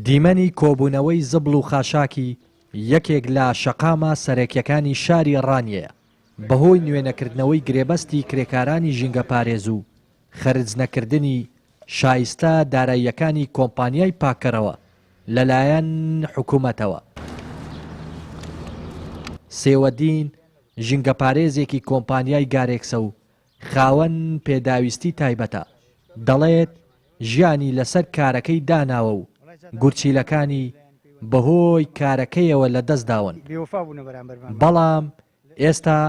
دیمەنی کۆبوونەوەی زبڵ و خاشاکی یەکێک لە شەقامە سەرەکیەکانی شاری ڕانیەیە، بەهۆی نوێنەکردنەوەی گرێبەستی کرێکارانی ژینگەپارێز و خەرجنەکردنی شایستە داراییەکانی کۆمپانیای پاککەرەوە لەلایەن حکومەتەوە. سێوەدین ژینگەپارێزێکی کۆمپانیای گارێکسە و خاوەن پێداویستی تایبەتە، دەڵێت ژیانی لەسەر کارەکەی داناوە و گورچیلەکانی بەهۆی کارەکەیەوە لەدەستداون، بەڵام ئێستا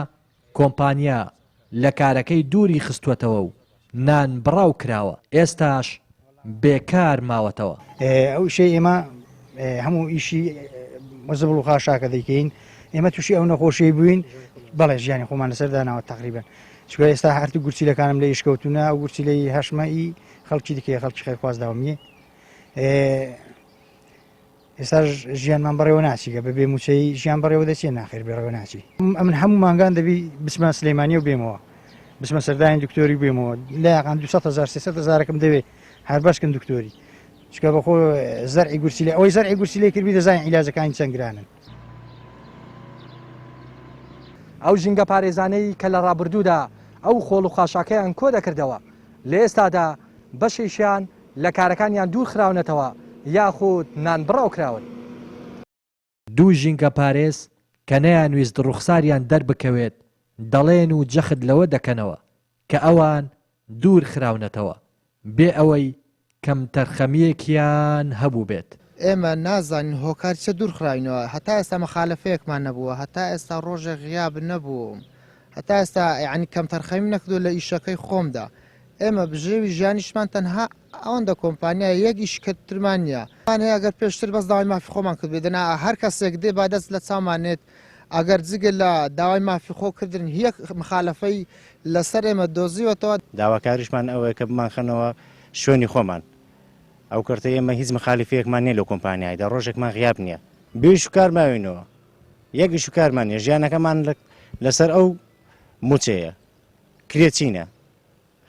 کۆمپانیا لە کارەکەی دووری خستووەتەوە و نان بڕاو کراوە، ئێستاش بێکار ماوەتەوە. ئەو ئیشەی ئێمە هەموو ئیشی زبڵ و خاشاکە دەیکەین، ئێمە تووشی ئەو نەخۆشیەی بووین، بەڵێ ژیانی خۆمان لەسەر داناوە تەقریبەن، چونکە ئێستا هەردوو گورچیلەکانم لە ئیش کەوتوونە، ئەو گورچیلەی هەشمە ئی خەڵکی دیکەیە، خەڵکی خێرخواز داومیە. ئێستاش ژیانمان بەڕێوە ناچی گە بەبێ موچەی ژیان بەڕێوە دەچێ ناخێر بەڕێوە ناچی ئەمن هەموو مانگان دەبی بچمە سلەیمانیە و بێمەوە بچمە سەردانی دکتۆری بێمەوە لە یاقان 200 هزار 300 هزارەکەم دەوێ هەر بەشکن دکتۆری چکە بەخۆ زەرعی گورچیلە ئەوەی زەرعی گورچیلەی کردبی دەزانین عیلاجەکانی چەند گرانن. ئەو ژینگەپارێزانەی کە لە ڕابردوودا ئەو خۆڵ و خاشاکەیان کۆدەکردەوە، لە ئێستادا بەشێکیان لە کارەکانیان دوورخراونەتەوە یاخود نانبڕاو کراون. دوو ژینگەپارێز کە نەیانویست ڕوخساریان دەربکەوێت دەڵێن و جەخت لەوە دەکەنەوە کە ئەوان دوور خراونەتەوە بێ ئەوەی کەمتەرخەمییەکیان هەبووبێت. ئێمە نازانین هۆکاری چە دوورخراوینەوە، هەتا ئێستا مەخالەفەیەکمان نەبووە، هەتا ئێستا ڕۆژێک غیاب نەبووم، هەتا ئێستا یانی کەمتەرخەمیم نەکردووە لە ئیشەکەی خۆمدا. ئێمە بژێوی ژیانیشمان تەنها ئەوەندە کۆمپانیایە یەک ئیش کەترمان نییە. هەیە ئەگەر پێشتر بەس داوای مافی خۆمان کردبێ دەنا هەر کەسێک دێ با دەست لە چاومان نێت ئەگەر جگە لە داوای مافی خۆ کردن یەک مخالەفەی لەسەر ئێمە دۆزیوەتەوە. داواکاریشمان ئەوەیە کە بمانخەنەوە شوێنی خۆمان ئەو کەرتەی ئێمە هیچ مخالیفەیەکمان نییە لەو کۆمپانیایدا ڕۆژێکمان غیاب نییە بێ ئیش و کار ماوینەوە یەک ئیش و کارمان نییە ژیانەکەمان لەسەر ئەو موچەیە کرێچینە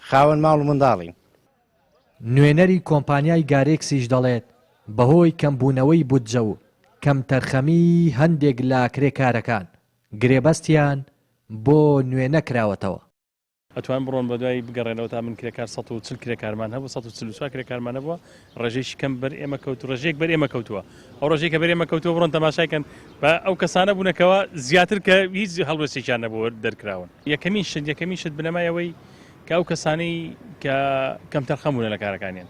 خاوەن ماڵ و منداڵین. نوێنەری کۆمپانیای گارێکسیش دەڵێت، بەهۆی کەمبوونەوەی بودجە و کەمتەرخەمیی هەندێک لە کرێکارەکان، گرێبەستیان بۆ نوێنەکراوەتەوە. ئەتوان بڕۆن بەدوای بگەڕێنەوە تا من کرێکار 140 کرێکارمان هەبوو 144 کرێکارمان هەبووە ڕێژەیەکی کەم بەر ئێمە کەوت ڕێژەیەک بەر ئێمە کەوتووە ئەو ڕێژەی کە بەر ئێمە کەوتووە بڕۆن تەماشای کەن بە ئەو کەسانە بوونەکەوە زیاتر کە هیچ هەڵوێستێکیان نەبووە دەرکراون یەکەمین شت یەکەمین شت بنەمای ئەوەی کە ئەو کەسانەی کە کەمتەرخەم بوونە لە کارەکانیان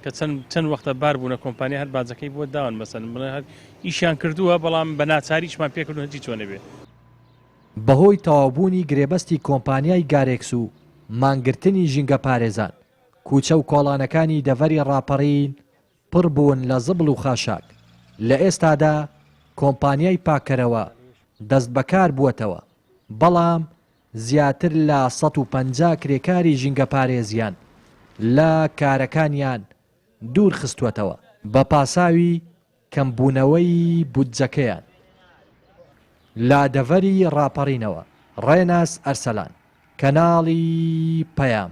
کە چەند چەند وەختە بار بوونە کۆمپانیا هەر باجەکەی بۆ داون مەسەن بڵێ هەر ئیشیان کردووە بەڵام بە ناچاریشمان پێکردن هەرچی چۆنێ بێ. بەهۆی تەواوبوونی گرێبەستی کۆمپانیای گارێکس و مانگرتنی ژینگەپارێزان، کوچە و کۆڵانەکانی دەڤەری ڕاپەڕین پڕ بوون لە زبڵ و خاشاک، لە ئێستادا کۆمپانیای پاککەرەوە دەستبەکار بووەتەوە، بەڵام زیاتر لە 150 کرێکاری ژینگەپارێزیان لە کارەکانیان دوور خستووەتەوە بە پاساوی کەمبوونەوەی بودجەکەیان. لە دەڤەری ڕاپەڕینەوە، ڕێناس ئەرسەلان، کەناڵی پەیام.